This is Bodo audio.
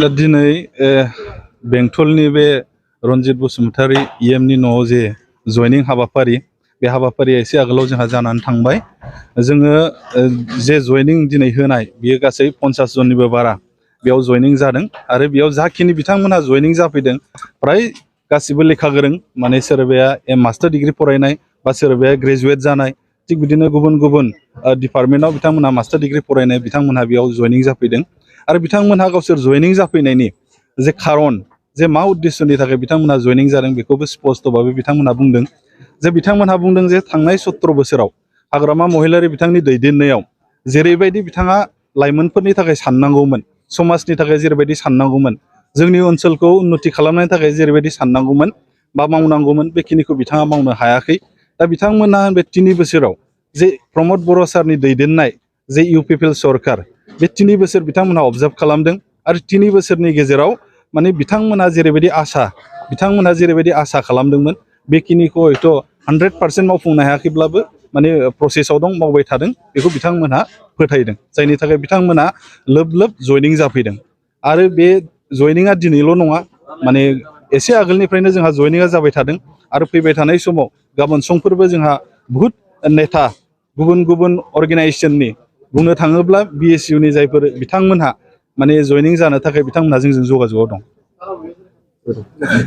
दा दिनै बेंटलनि बे रनजित बसुमतारी इएमनि न'आव जे जयनिं हाबाफारि बे हाबाफारिया एसे आगोलाव जोंहा जानानै थांबाय। जोङो जे जयनिं दिनै होनाय बियो गासै 50 जननिबो बारा बेयाव जयनिं जादों आरो बेयाव जाखिनि बिथांमोनहा जयनिं जाफैदों फ्राय गासिबो लेखा गोरों, माने सोरबाया मास्टार डिग्री फरायनाय बा सोरबाया ग्रेजुवेट जानाय, थिग बिदिनो गुबुन गुबुन डिपार्टमेन्टआव बिथांमोनहा मास्टार डिग्री फरायनाय बिथांमोनहा बेयाव जयनिं जाफैदों। आरो बिथांमोनहा गावसोर जयनिं जाफैनायनि जे खारन, जे मा उद्देশ্যनि थाखाय बिथांमोनहा जयनिं जादों बेखौबो स्पष्टभाबै बिथांमोनहा बुंदों। जे बिथांमोनहा बुंदों जे थांनाय 17 बोसोराव हाग्रामा महिलारि बिथांनि दैदेननायाव जेरैबायदि बिथाङा लाइमोनफोरनि थाखाय साननांगौमोन, समाजनि थाखाय जेरैबायदि साननांगौमोन, जोंनि ओनसोलखौ उन्नति खालामनायनि थाखाय जेरैबायदि साननांगौमोन बा मावनांगौमोन, बेखिनिखौ बिथाङा मावनो हायाखै। दा बिथांमोनहा बे 3 बोसोराव जे प्रमद बर' सारनि दैदेननाय जे इउपिपिएल सरकार, बे 3 बोसोर बिथांमोनहा अबजार्भ खालामदों आरो 3 बोसोरनि गेजेराव माने बिथांमोनहा जेरैबायदि आसा खालामदोंमोन बेखिनिखौ हयथ' 100% मावफुंनो हायाखैब्लाबो माने प्रसेसआव दं, मावबाय थादों, बेखौ बिथांमोनहा फोथायदों। जायनि थाखाय बिथांमोनहा लोब लोब जयनिं जाफैदों। आरो बे जयनिंआ दिनैल' नङा, माने एसे आगोलनिफ्रायनो जोंहा जयनिंआ जाबाय थादों आरो फैबाय थानाय समाव गाबोन समफोरबो जोंहा बुहुत नेता गुबुन गुबुन अर्गेनाइजेसननि, बुंनो थाङोब्ला बिएसइउनि जायफोर बिथांमोनहा माने जयनिं जानो थाखाय बिथांमोनहा जोंजों जगाजगआव दं।